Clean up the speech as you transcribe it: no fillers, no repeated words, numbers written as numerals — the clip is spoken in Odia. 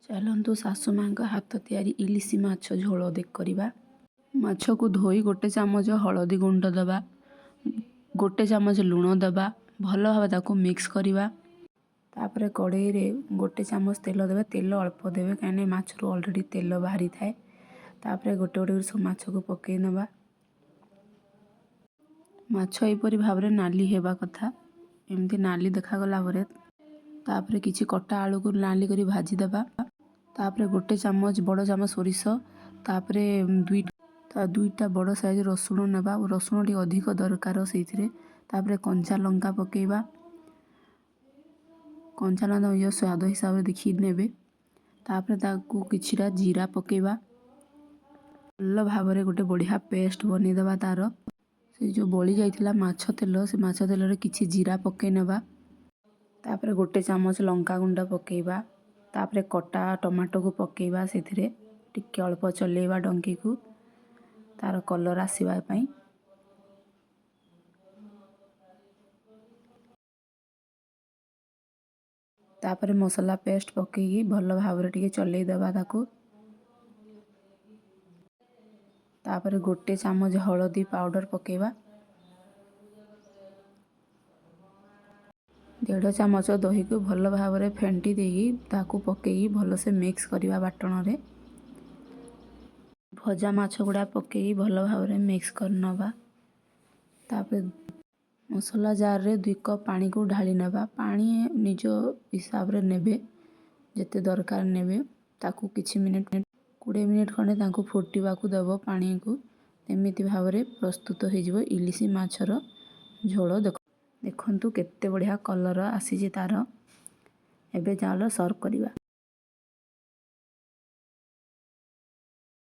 ଚାଲନ୍ତୁ ଶାଶୁ ମାଆଙ୍କ ହାତ ତିଆରି ଇଲିଶି ମାଛ ଝୋଳ କରିବା। ମାଛକୁ ଧୋଇ 1 ଚାମଚ ହଳଦୀ ଗୁଣ୍ଡ ଦେବା, 1 ଚାମଚ ଲୁଣ ଦେବା, ଭଲ ଭାବେ ତାକୁ ମିକ୍ସ କରିବା। ତାପରେ କଡ଼େଇରେ 1 ଚାମଚ ତେଲ ଦେବେ। ତେଲ ଅଳ୍ପ ଦେବେ, କାହିଁକିନା ମାଛରୁ ଅଲରେଡ଼ି ତେଲ ବାହାରିଥାଏ। ତାପରେ ଗୋଟେ ଗୋଟେ ସବୁ ମାଛକୁ ପକାଇ ନେବା। ମାଛ ଏହିପରି ଭାବରେ ନାଲି ହେବା କଥା। ଏମିତି ନାଲି ଦେଖାଗଲା ପରେ ତାପରେ କିଛି କଟା ଆଳୁକୁ ନାଲି କରି ଭାଜିଦେବା। ତାପରେ 1 ଚାମଚ ବଡ଼ ଚାମଚ ସୋରିଷ, ତାପରେ 2ଟା ବଡ଼ ସାଇଜ୍ ରସୁଣ ନେବା। ରସୁଣ ଟିକେ ଅଧିକ ଦରକାର ସେଇଥିରେ। ତାପରେ କଞ୍ଚା ଲଙ୍କା ପକାଇବା। କଞ୍ଚା ଲଙ୍କା ନିଜ ସ୍ୱାଦ ହିସାବରେ ଦେଖିକି ନେବେ। ତାପରେ ତାକୁ କିଛିଟା ଜିରା ପକାଇବା। ଭଲ ଭାବରେ ଗୋଟେ ବଢ଼ିଆ ପେଷ୍ଟ ବନେଇଦେବା ତା'ର। ସେ ଯେଉଁ ବଳି ଯାଇଥିଲା ମାଛ ତେଲ, ସେ ମାଛ ତେଲରେ କିଛି ଜିରା ପକାଇ ନେବା। ତାପରେ 1 ଚାମଚ ଲଙ୍କାଗୁଣ୍ଡ ପକାଇବା। ତାପରେ କଟା ଟମାଟୋକୁ ପକାଇବା। ସେଥିରେ ଟିକେ ଅଳ୍ପ ଚଲେଇବା ଡଙ୍କିକୁ, ତା'ର କଲର୍ ଆସିବା ପାଇଁ। ତାପରେ ମସଲା ପେଷ୍ଟ ପକାଇକି ଭଲ ଭାବରେ ଟିକେ ଚଲେଇ ଦେବା ତାକୁ। ତାପରେ 1 ଚାମଚ ହଳଦୀ ପାଉଡ଼ର ପକାଇବା। 1.5 ଚାମଚ ଦହିକୁ ଭଲ ଭାବରେ ଫେଣ୍ଟି ଦେଇକି ତାକୁ ପକାଇକି ଭଲସେ ମିକ୍ସ କରିବା ବାଟଣରେ। ଭଜା ମାଛ ଗୁଡ଼ା ପକାଇ ଭଲ ଭାବରେ ମିକ୍ସ କରିନେବା। ତାପରେ ମସଲା ଜାର୍ରେ 2 କପ୍ ପାଣିକୁ ଢାଳି ନେବା। ପାଣି ନିଜ ହିସାବରେ ନେବେ, ଯେତେ ଦରକାର ନେବେ। ତାକୁ କିଛି ମିନିଟ୍, 20 ମିନିଟ୍ ଖଣ୍ଡେ ତାଙ୍କୁ ଫୁଟିବାକୁ ଦେବ ପାଣିକୁ। ଏମିତି ଭାବରେ ପ୍ରସ୍ତୁତ ହେଇଯିବ ଇଲିଶି ମାଛର ଝୋଳ। ଦେଖନ୍ତୁ କେତେ ବଢ଼ିଆ କଲର୍ ଆସିଛି ତା'ର। ଏବେ ଚାଲ ସର୍ଭ କରିବା।